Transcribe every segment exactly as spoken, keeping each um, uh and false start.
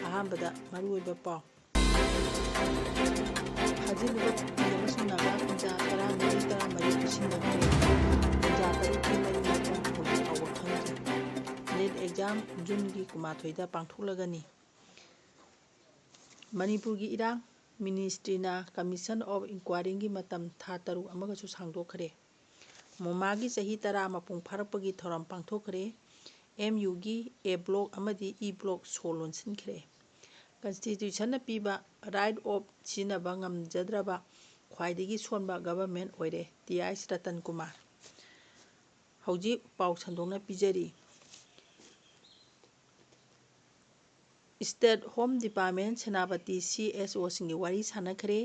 ꯑꯍꯥꯟꯕꯗ ꯃꯔꯨꯑꯣꯏꯕ ꯄꯥꯎ꯫ ꯐꯥꯖꯤꯜꯂꯨꯕ ꯀꯨꯀꯤ ꯑꯃꯁꯨꯡ ꯅꯥꯒꯥ ꯈꯨꯟꯖꯥ ꯇꯔꯥꯃꯔꯤ, ꯇꯔꯥꯃꯔꯤ ꯄꯨꯟꯁꯤꯟꯅꯈ꯭ꯔꯦ꯫ ꯈꯨꯟꯖꯥ ꯇꯔꯨꯛꯀꯤ ꯃꯔꯤ ꯃꯈꯣꯡ ꯍꯧꯖꯤꯛ ꯐꯥꯎꯕ ꯈꯪꯗ꯭ꯔꯤ꯫ ꯅꯦꯠ ꯑꯦꯛꯖꯥꯝ ꯖꯨꯟꯒꯤ ꯀꯨꯟꯃꯥꯊꯣꯏꯗ ꯄꯥꯡꯊꯣꯛꯂꯒꯅꯤ꯫ ꯃꯅꯤꯄꯨꯔꯒꯤ ꯏꯔꯥꯡ, ꯃꯤꯅꯤꯁꯇ꯭ꯔꯤꯅ Commission of Inquiryꯒꯤ ꯃꯇꯝ ꯊꯥ ꯇꯔꯨꯛ ꯑꯃꯒꯁꯨ ꯁꯥꯡꯗꯣꯛꯈ꯭ꯔꯦ꯫ ꯃꯣꯃꯥꯒꯤ ꯆꯍꯤ ꯇꯔꯥ ꯃꯄꯨꯡ ꯐꯥꯔꯛꯄꯒꯤ ꯊꯧꯔꯝ ꯄꯥꯡꯊꯣꯛꯈ꯭ꯔꯦ꯫ ꯑꯦꯝ ꯌꯨꯒꯤ ꯑꯦ ꯕ꯭ꯂꯣꯛ ꯑꯃꯗꯤ ꯏ ꯕ꯭ꯂꯣꯛ ꯁꯣ ꯂꯣꯟꯁꯤꯟꯈ꯭ꯔꯦ꯫ ꯀꯟꯁꯇꯤꯇ꯭ꯌꯨꯁꯟꯅ ꯄꯤꯕ right of ꯁꯤꯖꯤꯟꯅꯕ ꯉꯝꯖꯗ꯭ꯔꯕ ꯈ꯭ꯋꯥꯏꯗꯒꯤ ꯁꯣꯟꯕ government ꯑꯣꯏꯔꯦ, ꯇꯤ ꯑꯥꯏ ꯔꯇꯟ ꯀꯨꯃꯥꯔ꯫ ꯍꯧꯖꯤꯛ ꯄꯥꯎ ꯁꯟꯗꯣꯛꯅ ꯄꯤꯖꯔꯤ꯫ State Home Department Senapati C S ꯑꯣꯁꯤꯡꯒꯤ ꯋꯥꯔꯤ ꯁꯥꯟꯅꯈ꯭ꯔꯦ꯫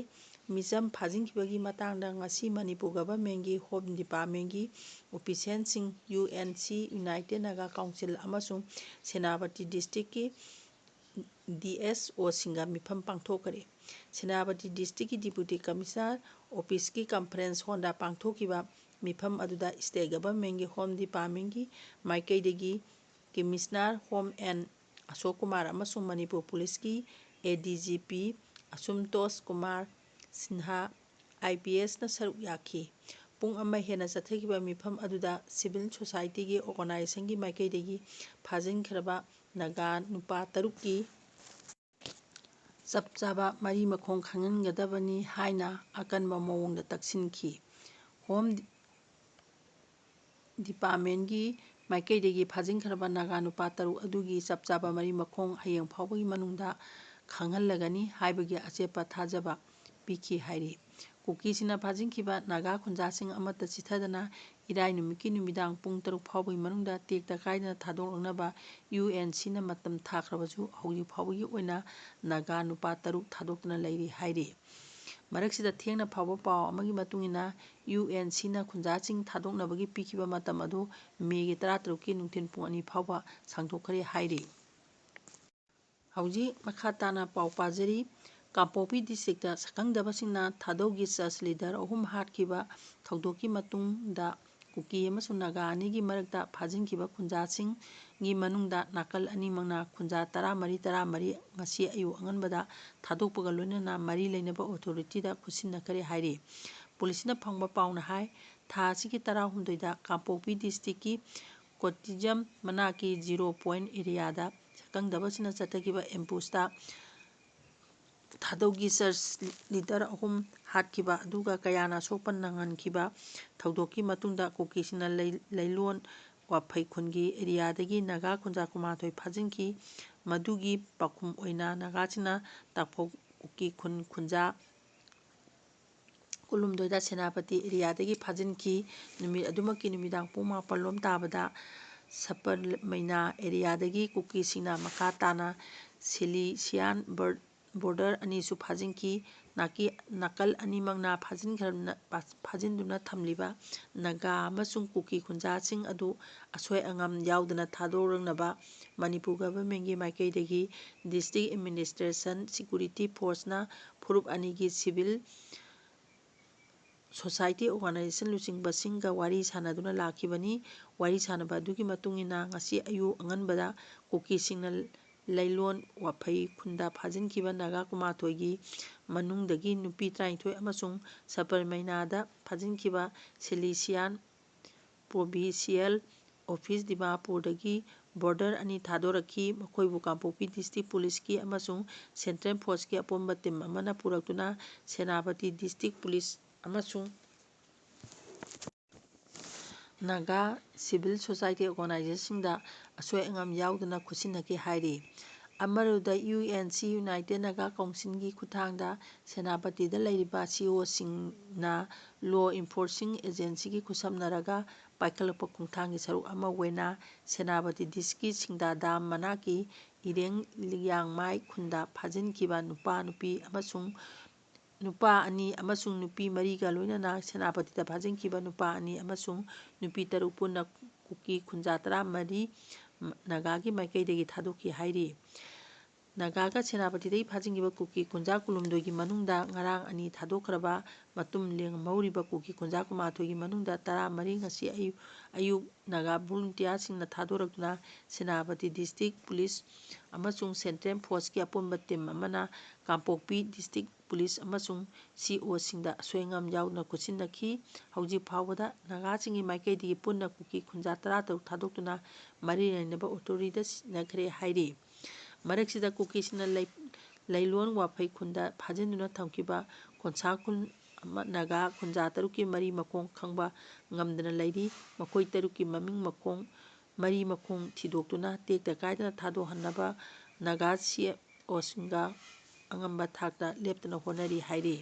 ꯃꯤꯆꯝ ꯐꯥꯖꯤꯟꯈꯤꯕꯒꯤ ꯃꯇꯥꯡꯗ ꯉꯁꯤ ꯃꯅꯤꯄꯨꯔ governmentꯀꯤ Home Departmentꯀꯤ officialꯁꯤꯡ, U N C, United Naga Council ꯑꯃꯁꯨꯡ ꯁꯦꯅꯥꯄꯇꯤ districtꯀꯤ ꯗꯤ ꯑꯦꯁ ꯑꯣꯁꯤꯡꯒ ꯃꯤꯐꯝ ꯄꯥꯡꯊꯣꯛꯈ꯭ꯔꯦ꯫ ꯁꯦꯅꯥꯄꯇꯤ districtꯀꯤ Deputy Commissioner officeꯀꯤ conference hallꯗ ꯄꯥꯡꯊꯣꯛꯈꯤꯕ ꯃꯤꯐꯝ ꯑꯗꯨꯗ state governmentꯀꯤ Home Departmentꯀꯤ ꯃꯥꯏꯀꯩꯗꯒꯤ Commissioner Home N ꯑꯁꯣꯛ ꯀꯨꯃꯥꯔ ꯑꯃꯁꯨꯡ ꯃꯅꯤꯄꯨꯔ ꯄꯨꯂꯤꯁꯀꯤ ꯑꯦ D G P ꯑꯁꯨꯝꯇꯣꯁ Kumar Sinha, I P ꯑꯦꯁꯅ ꯁꯔꯨꯛ ꯌꯥꯈꯤ꯫ ꯄꯨꯡ ꯑꯃ ꯍꯦꯟꯅ ꯆꯠꯊꯈꯤꯕ ꯃꯤꯐꯝ ꯑꯗꯨꯗ civil societyꯒꯤ organizationꯒꯤ ꯃꯥꯏꯀꯩꯗꯒꯤ ꯐꯥꯖꯤꯟꯈ꯭ꯔꯕ ꯅꯥꯒꯥ ꯅꯨꯄꯥ ꯇꯔꯨꯛꯀꯤ ꯆꯞ ꯆꯥꯕ ꯃꯔꯤ ꯃꯈꯣꯡ ꯈꯪꯍꯟꯒꯗꯕꯅꯤ ꯍꯥꯏꯅ ꯑꯀꯟꯕ ꯃꯑꯣꯡꯗ ꯇꯛꯁꯤꯟꯈꯤ꯫ Home Departmentꯀꯤ ꯃꯥꯏꯀꯩꯗꯒꯤ ꯐꯥꯖꯤꯟꯈ꯭ꯔꯕ ꯅꯥꯒꯥ ꯅꯨꯄꯥ ꯇꯔꯨꯛ ꯑꯗꯨꯒꯤ ꯆꯞ ꯆꯥꯕ ꯃꯔꯤ ꯃꯈꯣꯡ ꯍꯌꯦꯡ ꯐꯥꯎꯕꯒꯤ ꯃꯅꯨꯡꯗ ꯈꯪꯍꯜꯂꯒꯅꯤ ꯍꯥꯏꯕꯒꯤ ꯑꯆꯦꯠꯄ ꯊꯥꯖꯕ ꯄꯤꯈꯤ ꯍꯥꯏꯔꯤ꯫ ꯀꯨꯀꯤꯁꯤꯡꯅ ꯐꯥꯖꯤꯟꯈꯤꯕ ꯅꯥꯒꯥ ꯈꯨꯟꯖꯥꯁꯤꯡ ꯑꯃꯠꯇ ꯆꯤꯠꯊꯗꯅ ꯏꯔꯥꯏ ꯅꯨꯃꯤꯠꯀꯤ ꯅꯨꯃꯤꯗꯥꯡ ꯄꯨꯡ ꯇꯔꯨꯛ ꯐꯥꯎꯕꯒꯤ ꯃꯅꯨꯡꯗ ꯇꯦꯛꯇ ꯀꯥꯏꯗꯅ ꯊꯥꯗꯣꯛꯂꯛꯅꯕ ꯌꯨ ꯑꯦꯟ ꯁꯤꯅ ꯃꯇꯝ ꯊꯥꯈ꯭ꯔꯕꯁꯨ ꯍꯧꯖꯤꯛ ꯐꯥꯎꯕꯒꯤ ꯑꯣꯏꯅ ꯅꯥꯒꯥ ꯅꯨꯄꯥ ꯇꯔꯨꯛ ꯊꯥꯗꯣꯛꯇꯨꯅ ꯂꯩꯔꯤ ꯍꯥꯏꯔꯤ꯫ ꯃꯔꯛꯁꯤꯗ ꯊꯦꯡꯅ ꯐꯥꯎꯕ ꯄꯥꯎ ꯑꯃꯒꯤ ꯃꯇꯨꯡ ꯏꯟꯅ, ꯌꯨ ꯑꯦꯟ ꯁꯤꯅ ꯈꯨꯟꯖꯥꯁꯤꯡ ꯊꯥꯗꯣꯛꯅꯕꯒꯤ ꯄꯤꯈꯤꯕ ꯃꯇꯝ ꯑꯗꯨ ꯃꯦꯒꯤ ꯇꯔꯥꯇꯔꯨꯛꯀꯤ ꯅꯨꯡꯊꯤꯜ ꯄꯨꯡ ꯑꯅꯤ ꯐꯥꯎꯕ ꯁꯥꯡꯗꯣꯛꯈ꯭ꯔꯦ ꯍꯥꯏꯔꯤ꯫ ꯍꯧꯖꯤꯛ ꯃꯈꯥ ꯇꯥꯅ ꯄꯥꯎ ꯄꯥꯖꯔꯤ꯫ ꯀꯥꯡꯄꯣꯛꯄꯤ districtꯇ ꯁꯛꯈꯪꯗꯕꯁꯤꯡꯅ ꯊꯥꯗꯧꯒꯤ church leader ꯑꯍꯨꯝ ꯍꯥꯠꯈꯤꯕ ꯊꯧꯗꯣꯛꯀꯤ ꯃꯇꯨꯡꯗ ꯀꯨꯀꯤ ꯑꯃꯁꯨꯡ ꯅꯥꯒꯥ ꯑꯅꯤꯒꯤ ꯃꯔꯛꯇ ꯐꯥꯖꯤꯟꯈꯤꯕ ꯈꯨꯟꯖꯥꯁꯤꯡꯒꯤ ꯃꯅꯨꯡꯗ ꯅꯥꯀꯜ ꯑꯅꯤꯃꯛꯅ ꯈꯨꯟꯖꯥ ꯇꯔꯥꯃꯔꯤ ꯇꯔꯥꯃꯔꯤ ꯉꯁꯤ ꯑꯌꯨꯛ ꯑꯉꯟꯕꯗ ꯊꯥꯗꯣꯛꯄꯒ ꯂꯣꯏꯅꯅ ꯃꯔꯤ ꯂꯩꯅꯕ ꯑꯣꯊꯣꯔꯤꯇꯤꯗ ꯈꯨꯠꯁꯤꯟꯅꯈ꯭ꯔꯦ ꯍꯥꯏꯔꯤ꯫ ꯄꯨꯂꯤꯁꯅ ꯐꯪꯕ ꯄꯥꯎꯅ ꯍꯥꯏ, ꯊꯥ ꯑꯁꯤꯒꯤ ꯇꯔꯥꯍꯨꯝꯗꯣꯏꯗ ꯀꯥꯡꯄꯣꯛꯄꯤ ꯗꯤꯁꯇ꯭ꯔꯤꯛꯀꯤ ꯀꯣꯇꯤꯖꯝ ꯃꯅꯥꯛꯀꯤ ꯖꯤꯔꯣ ꯄꯣꯏꯟꯠ ꯑꯦꯔꯤꯌꯥꯗ ꯁꯛꯈꯪꯗꯕꯁꯤꯡꯅ ꯆꯠꯊꯈꯤꯕ ꯑꯦꯝꯕꯨꯁꯇ ꯊꯥꯗꯧꯒꯤ ꯆꯔꯆ ꯂꯤꯗꯔ ꯑꯍꯨꯝ ꯍꯥꯠꯈꯤꯕ ꯑꯗꯨꯒ ꯀꯌꯥꯅ ꯑꯁꯣꯛꯄ ꯅꯪꯍꯟꯈꯤꯕ ꯊꯧꯗꯣꯛꯀꯤ ꯃꯇꯨꯡꯗ ꯀꯨꯀꯤꯁꯤꯡꯅ ꯂꯩ-, ꯂꯩꯂꯣꯟ ꯋꯥꯐꯩ ꯈꯨꯟꯒꯤ ꯑꯦꯔꯤꯌꯥꯗꯒꯤ ꯅꯥꯒꯥ ꯈꯨꯟꯖꯥ ꯀꯨꯟꯃꯥꯊꯣꯏ ꯐꯥꯖꯤꯟꯈꯤ꯫ ꯃꯗꯨꯒꯤ ꯄꯥꯎꯈꯨꯝ ꯑꯣꯏꯅ ꯅꯥꯒꯥꯁꯤꯡꯅ ꯇꯥꯡꯄꯣꯛ ꯀꯨꯀꯤ ꯈꯨꯟ ꯈꯨꯟꯖꯥ ꯀꯨꯟꯍꯨꯝꯗꯣꯏꯗ ꯁꯦꯅꯥꯄꯇꯤ ꯑꯦꯔꯤꯌꯥꯗꯒꯤ ꯐꯥꯖꯤꯟꯈꯤ꯫ ꯅꯨꯃꯤꯠ ꯑꯗꯨꯃꯛꯀꯤ ꯅꯨꯃꯤꯗꯥꯡ ꯄꯨꯡ ꯃꯥꯄꯜ ꯂꯣꯝ ꯇꯥꯕꯗ ꯁꯄꯔꯃꯩꯅꯥ ꯑꯦꯔꯤꯌꯥꯗꯒꯤ ꯀꯨꯀꯤꯁꯤꯡꯅ ꯃꯈꯥ ꯇꯥꯅ ꯁꯤꯂꯤꯁꯤꯌꯥꯟ ꯕꯔ-, ꯕꯣꯔꯗꯔ ꯑꯅꯤꯁꯨ ꯐꯥꯖꯤꯟꯈꯤ꯫ ꯅꯥꯀꯤ-, ꯅꯥꯀꯜ ꯑꯅꯤꯃꯛꯅ ꯐꯥꯖꯤꯟꯈ꯭ꯔꯕꯅ-, ꯐꯥꯖꯤꯟꯗꯨꯅ ꯊꯝꯂꯤꯕ ꯅꯥꯒꯥ ꯑꯃꯁꯨꯡ ꯀꯨꯀꯤ ꯈꯨꯟꯖꯥꯁꯤꯡ ꯑꯗꯨ ꯑꯁꯣꯏ ꯑꯉꯥꯝ ꯌꯥꯎꯗꯅ ꯊꯥꯗꯣꯔꯛꯅꯕ ꯃꯅꯤꯄꯨꯔ ꯒꯚꯔꯟꯃꯦꯟꯒꯤ ꯃꯥꯏꯀꯩꯗꯒꯤ ꯗꯤꯁꯇ꯭ꯔꯤꯛ ꯑꯦꯗꯃꯤꯅꯤꯁꯇ꯭ꯔꯦꯁꯟ ꯁꯦꯀ꯭ꯌꯨꯔꯤꯇꯤ ꯐꯣꯔꯁꯅ ꯐꯨꯔꯨꯞ ꯑꯅꯤꯒꯤ ꯁꯤꯚꯤꯜ ꯁꯣꯁꯥꯏꯇꯤ ꯑꯣꯔꯒꯅꯥꯏꯖꯦꯁꯟ ꯂꯨꯆꯤꯡꯕꯁꯤꯡꯒ ꯋꯥꯔꯤ ꯁꯥꯟꯅꯗꯨꯅ ꯂꯥꯛꯈꯤꯕꯅꯤ꯫ ꯋꯥꯔꯤ ꯁꯥꯟꯅꯕ ꯑꯗꯨꯒꯤ ꯃꯇꯨꯡ ꯏꯟꯅ ꯉꯁꯤ ꯑꯌꯨꯛ ꯑꯉꯟꯕꯗ ꯀꯨꯀꯤꯁꯤꯡꯅ ꯂꯩꯂꯣꯟ ꯋꯥꯐꯩ ꯈꯨꯟꯗ ꯐꯥꯖꯤꯟꯈꯤꯕ ꯅꯥꯒꯥ ꯀꯨꯟꯃꯥꯊꯣꯏꯒꯤ ꯃꯅꯨꯡꯗꯒꯤ ꯅꯨꯄꯤ ꯇꯔꯥꯅꯤꯊꯣꯏ ꯑꯃꯁꯨꯡ ꯁꯕꯔꯃꯩꯅꯥꯗ ꯐꯥꯖꯤꯟꯈꯤꯕ ꯁꯤꯂꯤꯁꯤꯌꯥꯟ ꯄ꯭ꯔꯣꯚꯤꯟꯁꯤꯌꯦꯜ ꯑꯣꯐꯤꯁ ꯗꯤꯃꯥꯄꯨꯔꯗꯒꯤ ꯕꯣꯔꯗꯔ ꯑꯅꯤ ꯊꯥꯗꯣꯔꯛꯈꯤ꯫ ꯃꯈꯣꯏꯕꯨ ꯀꯥꯡꯄꯣꯛꯄꯤ ꯗꯤꯁꯇ꯭ꯔꯤꯛ ꯄꯨꯂꯤꯁꯀꯤ ꯑꯃꯁꯨꯡ ꯁꯦꯟꯇ꯭ꯔꯦꯜ ꯐꯣꯔꯁꯀꯤ ꯑꯄꯨꯟꯕ ꯇꯤꯝ ꯑꯃꯅ ꯄꯨꯔꯛꯇꯨꯅ ꯁꯦꯅꯥꯄꯇꯤ ꯗꯤꯁꯇ꯭ꯔꯤꯛ ꯄꯨꯂꯤꯁ ꯑꯃꯁꯨꯡ ꯅꯥꯒꯥ ꯁꯤꯚꯤꯜ ꯁꯣꯁꯥꯏꯇꯤ ꯑꯣꯔꯒꯅꯥꯏꯖꯦꯁꯟꯁꯤꯡꯗ ꯑꯁꯣꯏ ꯑꯉꯥꯝ ꯌꯥꯎꯗꯅ ꯈꯨꯠꯁꯤꯟꯅꯈꯤ ꯍꯥꯏꯔꯤ꯫ ꯑꯃꯔꯣꯝꯗ U N C United Naga ꯀꯥꯎꯟꯁꯤꯜꯒꯤ ꯈꯨꯠꯊꯥꯡꯗ ꯁꯦꯅꯥꯄꯇꯤꯗ ꯂꯩꯔꯤꯕ ꯁꯤ ꯑꯣꯁꯤꯡꯅ ꯂꯣ ꯏꯟꯐꯣꯔꯁꯤꯡ ꯑꯦꯖꯦꯟꯁꯤꯒꯤ ꯈꯨꯠꯁꯝꯅꯔꯒ ꯄꯥꯏꯈꯠꯂꯛꯄ ꯈꯣꯡꯊꯥꯡꯒꯤ ꯁꯔꯨꯛ ꯑꯃ ꯑꯣꯏꯅ ꯁꯦꯅꯥꯄꯇꯤ ꯗꯤꯁꯇ꯭ꯔꯤꯛꯀꯤ ꯁꯤꯡꯗꯥ ꯗꯥꯝ ꯃꯅꯥꯛꯀꯤ ꯏꯔꯦꯡ ꯂꯤꯌꯥꯡꯃꯥꯏ ꯈꯨꯟꯗ ꯐꯥꯖꯤꯟꯈꯤꯕ ꯅꯨꯄꯥ ꯅꯨꯄꯤ ꯑꯃꯁꯨꯡ ꯅꯨꯄꯥ ꯑꯅꯤ ꯑꯃꯁꯨꯡ ꯅꯨꯄꯤ ꯃꯔꯤꯒ ꯂꯣꯏꯅꯅ ꯁꯦꯅꯥꯄꯇꯤꯗ ꯐꯥꯖꯤꯟꯈꯤꯕ ꯅꯨꯄꯥ ꯑꯅꯤ ꯑꯃꯁꯨꯡ ꯅꯨꯄꯤ ꯇꯔꯨꯛ ꯄꯨꯟꯅ ꯀꯨꯀꯤ ꯈꯨꯟꯖꯥ ꯇꯔꯥꯃꯔꯤ ꯅꯥꯒꯥꯒꯤ ꯃꯥꯏꯀꯩꯗꯒꯤ ꯊꯥꯗꯣꯛꯈꯤ ꯍꯥꯏꯔꯤ꯫ ꯅꯥꯒꯥꯒ ꯁꯦꯅꯥꯄꯇꯤꯗꯒꯤ ꯐꯥꯖꯤꯟꯈꯤꯕ ꯀꯨꯀꯤ ꯈꯨꯟꯖꯥ ꯀꯨꯟꯍꯨꯝꯗꯣꯏꯒꯤ ꯃꯅꯨꯡꯗ ꯉꯔꯥꯡ ꯑꯅꯤ ꯊꯥꯗꯣꯛꯈ꯭ꯔꯕ ꯃꯇꯨꯡ ꯂꯦꯝꯍꯧꯔꯤꯕ ꯀꯨꯀꯤ ꯈꯨꯟꯖꯥ ꯀꯨꯟꯃꯥꯊꯣꯏꯒꯤ ꯃꯅꯨꯡꯗ ꯇꯔꯥꯃꯔꯤ ꯉꯁꯤ ꯑꯌꯨꯛ, ꯑꯌꯨꯛ ꯅꯥꯒꯥ ꯚꯣꯂꯨꯟꯇꯤꯌꯥꯔꯁꯤꯡꯅ ꯊꯥꯗꯣꯔꯛꯇꯨꯅ ꯁꯦꯅꯥꯄꯇꯤ ꯗꯤꯁꯇ꯭ꯔꯤꯛ ꯄꯨꯂꯤꯁ ꯑꯃꯁꯨꯡ ꯁꯦꯟꯇ꯭ꯔꯦꯜ ꯐꯣꯔꯁꯀꯤ ꯑꯄꯨꯟꯕ ꯇꯤꯝ ꯑꯃꯅ ꯀꯥꯡꯄꯣꯛꯄꯤ ꯗꯤꯁꯇ꯭ꯔꯤꯛ ꯄꯨꯂꯤꯁ ꯑꯃꯁꯨꯡ ꯁꯤ ꯑꯣꯁꯤꯡꯗ ꯑꯁꯣꯏ ꯑꯉꯥꯝ ꯌꯥꯎꯗꯅ ꯈꯨꯠꯁꯤꯟꯅꯈꯤ꯫ ꯍꯧꯖꯤꯛ ꯐꯥꯎꯕꯗ ꯅꯥꯒꯥꯁꯤꯡꯒꯤ ꯃꯥꯏꯀꯩꯗꯒꯤ ꯄꯨꯟꯅ ꯀꯨꯀꯤ ꯈꯨꯟꯖꯥ ꯇꯔꯥꯇꯔꯨꯛ ꯊꯥꯗꯣꯛꯇꯨꯅ ꯃꯔꯤ ꯂꯩꯅꯕ ꯑꯣꯊꯣꯔꯤꯇꯤꯗ ꯁꯤꯟꯅꯈ꯭ꯔꯦ ꯍꯥꯏꯔꯤ꯫ ꯃꯔꯛꯁꯤꯗ ꯀꯨꯀꯤꯁꯤꯡꯅ ꯂꯩ-, ꯂꯩꯂꯣꯟ ꯋꯥꯐꯩ ꯈꯨꯟꯗ ꯐꯥꯖꯤꯟꯗꯨꯅ ꯊꯝꯈꯤꯕ ꯈꯣꯟꯁꯥ ꯈꯨꯟ ꯑꯃ ꯅꯥꯒꯥ ꯈꯨꯟꯖꯥ ꯇꯔꯨꯛꯀꯤ ꯃꯔꯤ ꯃꯈꯣꯡ ꯈꯪꯕ ꯉꯝꯗꯅ ꯂꯩꯔꯤ꯫ ꯃꯈꯣꯏ ꯇꯔꯨꯛꯀꯤ ꯃꯃꯤꯡ ꯃꯈꯣꯡ, ꯃꯔꯤ ꯃꯈꯣꯡ ꯊꯤꯗꯣꯛꯇꯨꯅ ꯇꯦꯛꯇ ꯀꯥꯏꯗꯅ ꯊꯥꯗꯣꯛꯍꯟꯅꯕ ꯅꯥꯒꯥ ꯁꯤ ꯑꯣꯁꯤꯡꯒ ꯑꯉꯝꯕ ꯊꯥꯛꯇ ꯂꯦꯞꯇꯅ ꯍꯣꯠꯅꯔꯤ ꯍꯥꯏꯔꯤ꯫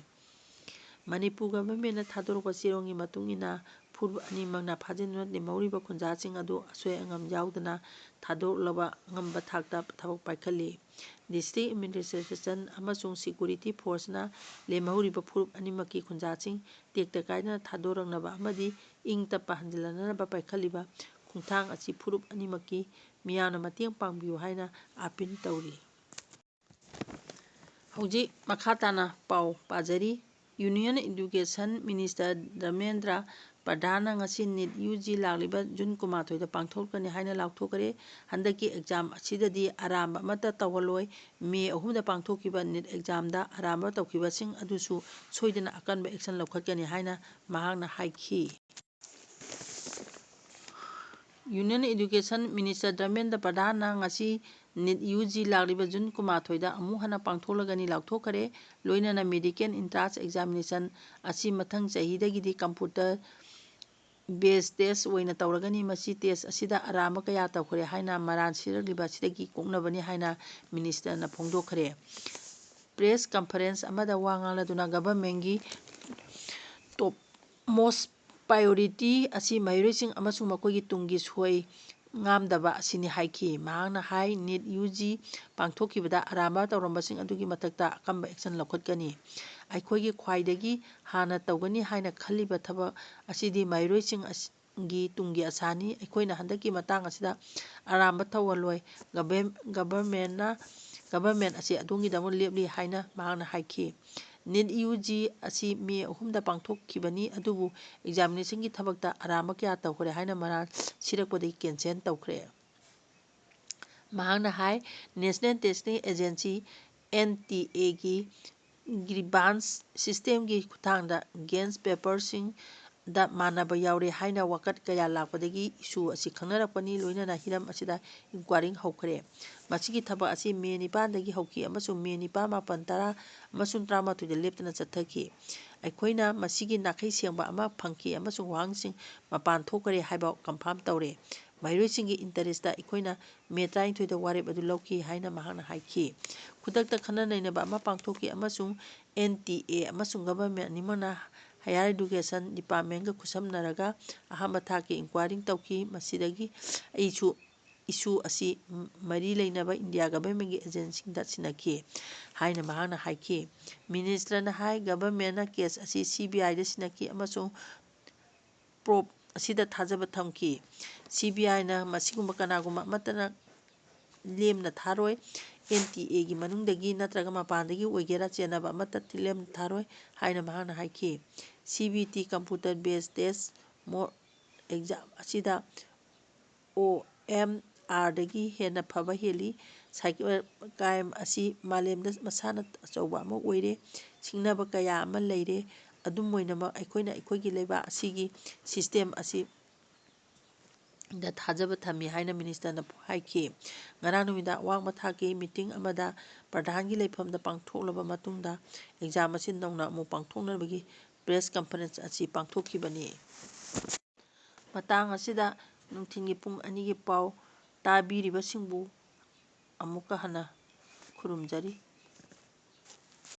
ꯃꯅꯤꯄꯨꯔ ꯒꯚꯔꯟꯃꯦꯟꯅ ꯊꯥꯗꯣꯔꯛꯄ ꯆꯦꯔꯣꯜꯒꯤ ꯃꯇꯨꯡ ꯏꯟꯅ ꯐꯨꯔꯨꯞ ꯑꯅꯤꯃꯛꯅ ꯐꯥꯖꯤꯟꯗꯨꯅ ꯂꯦꯝꯍꯧꯔꯤꯕ ꯈꯨꯟꯖꯥꯁꯤꯡ ꯑꯗꯨ ꯑꯁꯣꯏ ꯑꯉꯥꯝ ꯌꯥꯎꯗꯅ ꯊꯥꯗꯣꯛꯂꯕ ꯑꯉꯝꯕ ꯊꯥꯛꯇ ꯊꯕꯛ ꯄꯥꯏꯈꯠꯂꯤ꯫ ꯗꯤꯁꯇ꯭ꯔꯤꯛ ꯑꯦꯗꯃꯤꯅꯤꯁꯇ꯭ꯔꯦꯁꯟ ꯑꯃꯁꯨꯡ ꯁꯦꯀ꯭ꯌꯨꯔꯤꯇꯤ ꯐꯣꯔꯁꯅ ꯂꯦꯝꯍꯧꯔꯤꯕ ꯐꯨꯔꯨꯞ ꯑꯅꯤꯃꯛꯀꯤ ꯈꯨꯟꯖꯥꯁꯤꯡ ꯇꯦꯛꯇ ꯀꯥꯏꯗꯅ ꯊꯥꯗꯣꯔꯛꯅꯕ ꯑꯃꯗꯤ ꯏꯪ ꯇꯞꯄ ꯍꯟꯖꯤꯜꯂꯛꯅꯅꯕ ꯄꯥꯏꯈꯠꯂꯤꯕ ꯈꯣꯡꯊꯥꯡ ꯑꯁꯤ ꯐꯨꯔꯨꯞ ꯑꯅꯤꯃꯛꯀꯤ ꯃꯤꯌꯥꯝꯅ ꯃꯇꯦꯡ ꯄꯥꯡꯕꯤꯌꯨ ꯍꯥꯏꯅ ꯑꯥꯄꯤꯜ ꯇꯧꯔꯤ꯫ ꯍꯧꯖꯤꯛ ꯃꯈꯥ ꯇꯥꯅ ꯄꯥꯎ ꯄꯥꯖꯔꯤ꯫ ꯌꯨꯅꯤꯌꯟ ꯏꯗꯨꯀꯦꯁꯟ ꯃꯤꯅꯤꯁꯇꯔ ꯙꯔꯃꯦꯟꯗ꯭ꯔ ꯄ꯭ꯔꯙꯥꯟꯅ ꯉꯁꯤ ꯅꯤꯠ ꯌꯨ ꯖꯤ ꯂꯥꯛꯂꯤꯕ ꯖꯨꯟ ꯀꯨꯟꯃꯥꯊꯣꯏꯗ ꯄꯥꯡꯊꯣꯛꯀꯅꯤ ꯍꯥꯏꯅ ꯂꯥꯎꯊꯣꯛꯈ꯭ꯔꯦ꯫ ꯍꯟꯗꯛꯀꯤ ꯑꯦꯛꯖꯥꯝ ꯑꯁꯤꯗꯗꯤ ꯑꯔꯥꯟꯕ ꯑꯃꯠꯇ ꯇꯧꯍꯜꯂꯣꯏ꯫ ꯃꯦ ꯑꯍꯨꯝꯗ ꯄꯥꯡꯊꯣꯛꯈꯤꯕ ꯅꯤꯠ ꯑꯦꯛꯖꯥꯝꯗ ꯑꯔꯥꯟꯕ ꯇꯧꯈꯤꯕꯁꯤꯡ ꯑꯗꯨꯁꯨ ꯁꯣꯏꯗꯅ ꯑꯀꯟꯕ ꯑꯦꯛꯁꯟ ꯂꯧꯈꯠꯀꯅꯤ ꯍꯥꯏꯅ ꯃꯍꯥꯛꯅ ꯍꯥꯏꯈꯤ꯫ ꯌꯨꯅꯤꯌꯟ ꯏꯗꯨꯀꯦꯁꯟ ꯃꯤꯅꯤꯁꯇꯔ ꯙꯔꯃꯦꯟꯗ꯭ꯔ ꯄ꯭ꯔꯙꯥꯟꯅ ꯉꯁꯤ ꯅꯤꯠ ꯌꯨ ꯖꯤ ꯂꯥꯛꯂꯤꯕ ꯖꯨꯟ ꯀꯨꯟꯃꯥꯊꯣꯏꯗ ꯑꯃꯨꯛ ꯍꯟꯅ ꯄꯥꯡꯊꯣꯛꯂꯒꯅꯤ ꯂꯥꯎꯊꯣꯛꯈ꯭ꯔꯦ꯫ ꯂꯣꯏꯅꯅ ꯃꯦꯗꯤꯀꯦꯜ ꯑꯦꯟꯇ꯭ꯔꯥꯟꯁ ꯑꯦꯛꯖꯥꯃꯤꯅꯦꯁꯟ ꯑꯁꯤ ꯃꯊꯪ ꯆꯍꯤꯗꯒꯤꯗꯤ ꯀꯝꯄ꯭ꯌꯨꯇꯔ ꯕꯦꯁ ꯇꯦꯁ ꯑꯣꯏꯅ ꯇꯧꯔꯒꯅꯤ꯫ ꯃꯁꯤ ꯇꯦꯁ ꯑꯁꯤꯗ ꯑꯔꯥꯟꯕ ꯀꯌꯥ ꯇꯧꯈ꯭ꯔꯦ ꯍꯥꯏꯅ ꯃꯔꯥꯜ ꯁꯤꯔꯛꯂꯤꯕ ꯑꯁꯤꯗꯒꯤ ꯀꯣꯛꯅꯕꯅꯤ ꯍꯥꯏꯅ ꯃꯤꯅꯤꯁꯇꯔꯅ ꯐꯣꯡꯗꯣꯛꯈ꯭ꯔꯦ꯫ ꯄ꯭ꯔꯦꯁ ꯀꯟꯐꯔꯦꯟꯁ ꯑꯃꯗ ꯋꯥ ꯉꯥꯡꯂꯗꯨꯅ ꯒꯚꯔꯟꯃꯦꯟꯒꯤ ꯇꯣꯞ ꯃꯣꯁ ꯄ꯭ꯔꯥꯏꯌꯣꯔꯤꯇꯤ ꯑꯁꯤ ꯃꯍꯩꯔꯣꯏꯁꯤꯡ ꯑꯃꯁꯨꯡ ꯃꯈꯣꯏꯒꯤ ꯇꯨꯡꯒꯤ ꯁꯣꯏ ꯉꯥꯝꯗꯕ ꯑꯁꯤꯅꯤ ꯍꯥꯏꯈꯤ꯫ ꯃꯍꯥꯛꯅ ꯍꯥꯏ, ꯅꯤꯠ ꯌꯨ ꯖꯤ ꯄꯥꯡꯊꯣꯛꯈꯤꯕꯗ ꯑꯔꯥꯟꯕ ꯇꯧꯔꯝꯕꯁꯤꯡ ꯑꯗꯨꯒꯤ ꯃꯊꯛꯇ ꯑꯀꯟꯕ ꯑꯦꯛꯁꯟ ꯂꯧꯈꯠꯀꯅꯤ꯫ ꯑꯩꯈꯣꯏꯒꯤ ꯈ꯭ꯋꯥꯏꯗꯒꯤ ꯍꯥꯟꯅ ꯇꯧꯒꯅꯤ ꯍꯥꯏꯅ ꯈꯜꯂꯤꯕ ꯊꯕꯛ ꯑꯁꯤꯗꯤ ꯃꯍꯩꯔꯣꯏꯁꯤꯡ ꯑꯁꯤꯒꯤ ꯇꯨꯡꯒꯤ ꯑꯁꯥꯅꯤ꯫ ꯑꯩꯈꯣꯏꯅ ꯍꯟꯗꯛꯀꯤ ꯃꯇꯥꯡ ꯑꯁꯤꯗ ꯑꯔꯥꯟꯕ ꯇꯧꯍꯜꯂꯣꯏ꯫ ꯒꯚꯔꯟ-, ꯒꯚꯔꯟꯃꯦꯟꯅ ꯒꯚꯔꯟꯃꯦꯟꯠ ꯑꯁꯤ ꯑꯗꯣꯝꯒꯤꯗꯃꯛ ꯂꯦꯞꯂꯤ ꯍꯥꯏꯅ ꯃꯍꯥꯛꯅ ꯍꯥꯏꯈꯤ꯫ ꯅꯤꯠ ꯌꯨ ꯖꯤ ꯑꯁꯤ ꯃꯦ ꯑꯍꯨꯝꯗ ꯄꯥꯡꯊꯣꯛꯈꯤꯕꯅꯤ, ꯑꯗꯨꯕꯨ ꯑꯦꯛꯖꯥꯃꯤꯅꯦꯁꯟꯒꯤ ꯊꯕꯛꯇ ꯑꯔꯥꯟꯕ ꯀꯌꯥ ꯇꯧꯈ꯭ꯔꯦ ꯍꯥꯏꯅ ꯃꯔꯥꯜ ꯁꯤꯔꯛꯄꯗꯒꯤ ꯀꯦꯟꯁꯦꯜ ꯇꯧꯈ꯭ꯔꯦ꯫ ꯃꯍꯥꯛꯅ ꯍꯥꯏ, national testing agency, N T ꯑꯦꯒꯤ ꯒ꯭ꯔꯤꯚꯥꯟꯁ ꯁꯤꯁꯇꯦꯝꯒꯤ ꯈꯨꯠꯊꯥꯡꯗ ꯒꯦꯟꯁ ꯄꯦꯄꯔꯁꯤꯡꯗ ꯃꯥꯟꯅꯕ ꯌꯥꯎꯔꯦ ꯍꯥꯏꯅ ꯋꯥꯀꯠ ꯀꯌꯥ ꯂꯥꯛꯄꯗꯒꯤ ꯏꯁꯨ ꯑꯁꯤ ꯈꯪꯅꯔꯛꯄꯅꯤ, ꯂꯣꯏꯅꯅ ꯍꯤꯔꯝ ꯑꯁꯤꯗ ꯏꯟꯀ꯭ꯋꯥꯏꯔꯤ ꯍꯧꯈ꯭ꯔꯦ꯫ ꯃꯁꯤꯒꯤ ꯊꯕꯛ ꯑꯁꯤ ꯃꯦ ꯅꯤꯄꯥꯟꯗꯒꯤ ꯍꯧꯈꯤ ꯑꯃꯁꯨꯡ ꯃꯦ ꯅꯤꯄꯥꯟ, ꯃꯥꯄꯟ, ꯇꯔꯥ ꯑꯃꯁꯨꯡ ꯇꯔꯥꯃꯥꯊꯣꯏꯗ ꯂꯦꯞꯇꯅ ꯆꯠꯊꯈꯤ꯫ ꯑꯩꯈꯣꯏꯅ ꯃꯁꯤꯒꯤ ꯅꯥꯈꯩ ꯁꯦꯡꯕ ꯑꯃ ꯐꯪꯈꯤ ꯑꯃꯁꯨꯡ ꯋꯥꯍꯪꯁꯤꯡ ꯃꯄꯥꯟ ꯊꯣꯛꯈ꯭ꯔꯦ ꯍꯥꯏꯕ ꯀꯟꯐꯥꯔꯝ ꯇꯧꯔꯦ꯫ ꯃꯍꯩꯔꯣꯏꯁꯤꯡꯒꯤ ꯏꯟꯇꯔꯦꯁꯇ ꯑꯩꯈꯣꯏꯅ ꯃꯦ ꯇꯔꯥꯅꯤꯊꯣꯏꯗ ꯋꯥꯔꯦꯞ ꯑꯗꯨ ꯂꯧꯈꯤ ꯍꯥꯏꯅ ꯃꯍꯥꯛꯅ ꯍꯥꯏꯈꯤ꯫ ꯈꯨꯗꯛꯇ ꯈꯟꯅ ꯅꯩꯅꯕ ꯑꯃ ꯄꯥꯡꯊꯣꯛꯈꯤ ꯑꯃꯁꯨꯡ ꯑꯦꯟ ꯇꯤ ꯑꯦ ꯑꯃꯁꯨꯡ ꯒꯚꯔꯟꯃꯦꯟꯠ ꯑꯅꯤꯃꯛꯅ ꯍꯥꯌꯔ ꯏꯗꯨꯀꯦꯁꯟ ꯗꯤꯄꯥꯔꯠꯃꯦꯟꯠꯒ ꯈꯨꯠꯁꯝꯅꯔꯒ ꯑꯍꯥꯟꯕ ꯊꯥꯛꯀꯤ ꯏꯟꯀ꯭ꯋꯥꯏꯔꯤ ꯇꯧꯈꯤ꯫ ꯃꯁꯤꯗꯒꯤ ꯑꯩꯁꯨ ꯏꯁꯨ ꯑꯁꯤ ꯃꯔꯤ ꯂꯩꯅꯕ ꯏꯟꯗꯤꯌꯥ ꯒꯚꯔꯟꯃꯦꯟꯠꯒꯤ ꯑꯦꯖꯦꯟꯁꯤꯁꯤꯡꯗ ꯁꯤꯟꯅꯈꯤ ꯍꯥꯏꯅ ꯃꯍꯥꯛꯅ ꯍꯥꯏꯈꯤ꯫ ꯃꯤꯅꯤꯁꯇꯔꯅ ꯍꯥꯏ, ꯒꯚꯔꯟꯃꯦꯟꯠꯅ ꯀꯦꯁ ꯑꯁꯤ ꯁꯤ ꯕꯤ ꯑꯥꯏꯗ ꯁꯤꯟꯅꯈꯤ ꯑꯃꯁꯨꯡ ꯄ꯭ꯔꯣꯕ ꯑꯁꯤꯗ ꯊꯥꯖꯕ ꯊꯝꯈꯤ꯫ ꯁꯤ ꯕꯤ ꯑꯥꯏꯅ ꯃꯁꯤꯒꯨꯝꯕ ꯀꯅꯥꯒꯨꯝꯕ ꯑꯃꯠꯇꯅ ꯂꯦꯝꯅ ꯊꯥꯔꯣꯏ꯫ ꯑꯦꯟ ꯇꯤ ꯑꯦꯒꯤ ꯃꯅꯨꯡꯗꯒꯤ ꯅꯠꯇ꯭ꯔꯒ ꯃꯄꯥꯟꯗꯒꯤ ꯑꯣꯏꯒꯦꯔꯥ, ꯆꯦꯟꯅꯕ ꯑꯃꯠꯇ ꯂꯦꯝꯅ ꯊꯥꯔꯣꯏ ꯍꯥꯏꯅ ꯃꯍꯥꯛꯅ ꯍꯥꯏꯈꯤ꯫ ꯁꯤ ꯕꯤ ꯇꯤ ꯀꯝꯄ꯭ꯌꯨꯇꯔ ꯕꯦꯁ ꯇꯦꯁ ꯃꯣꯗ ꯑꯦꯛꯖꯥꯝ ꯑꯁꯤꯗ ꯑꯣ ꯑꯦꯝ ꯑꯥꯔꯗꯒꯤ ꯍꯦꯟꯅ ꯐꯕ ꯍꯦꯜꯂꯤ꯫ ꯁꯥꯏꯕꯔ ꯀ꯭ꯔꯥꯏꯝ ꯑꯁꯤ ꯃꯥꯂꯦꯝꯗ ꯃꯁꯥꯟꯅ ꯑꯆꯧꯕ ꯑꯃ ꯑꯣꯏꯔꯦ꯫ ꯁꯤꯡꯅꯕ ꯀꯌꯥ ꯑꯃ ꯂꯩꯔꯦ꯫ ꯑꯗꯨꯝ ꯑꯣꯏꯅꯃꯛ, ꯑꯩꯈꯣꯏꯅ ꯑꯩꯈꯣꯏꯒꯤ ꯂꯩꯕꯥꯛ ꯑꯁꯤꯒꯤ ꯁꯤꯁꯇꯦꯝ ꯑꯁꯤ ꯗ ꯊꯥꯖꯕ ꯊꯝꯃꯤ ꯍꯥꯏꯅ ꯃꯤꯅꯤꯁꯇꯔꯅ ꯍꯥꯏꯈꯤ꯫ ꯉꯔꯥꯡ ꯅꯨꯃꯤꯗꯥꯡ ꯑꯋꯥꯡꯕ ꯊꯥꯛꯀꯤ ꯃꯤꯇꯤꯡ ꯑꯃꯗ ꯄ꯭ꯔꯙꯥꯟꯒꯤ ꯂꯩꯐꯝꯗ ꯄꯥꯡꯊꯣꯛꯂꯕ ꯃꯇꯨꯡꯗ ꯑꯦꯛꯖꯥꯝ ꯑꯁꯤ ꯅꯧꯅ ꯑꯃꯨꯛ ꯄꯥꯡꯊꯣꯛꯅꯕꯒꯤ ꯄ꯭ꯔꯦꯁ ꯀꯟꯐꯔꯦꯟꯁ ꯑꯁꯤ ꯄꯥꯡꯊꯣꯛꯈꯤꯕꯅꯤ꯫ ꯃꯇꯥꯡ ꯑꯁꯤꯗ ꯅꯨꯡꯊꯤꯜꯒꯤ ꯄꯨꯡ ꯑꯅꯤꯒꯤ ꯄꯥꯎ ꯇꯥꯕꯤꯔꯤꯕꯁꯤꯡꯕꯨ ꯑꯃꯨꯛꯀ ꯍꯟꯅ ꯈꯨꯔꯨꯝꯖꯔꯤ꯫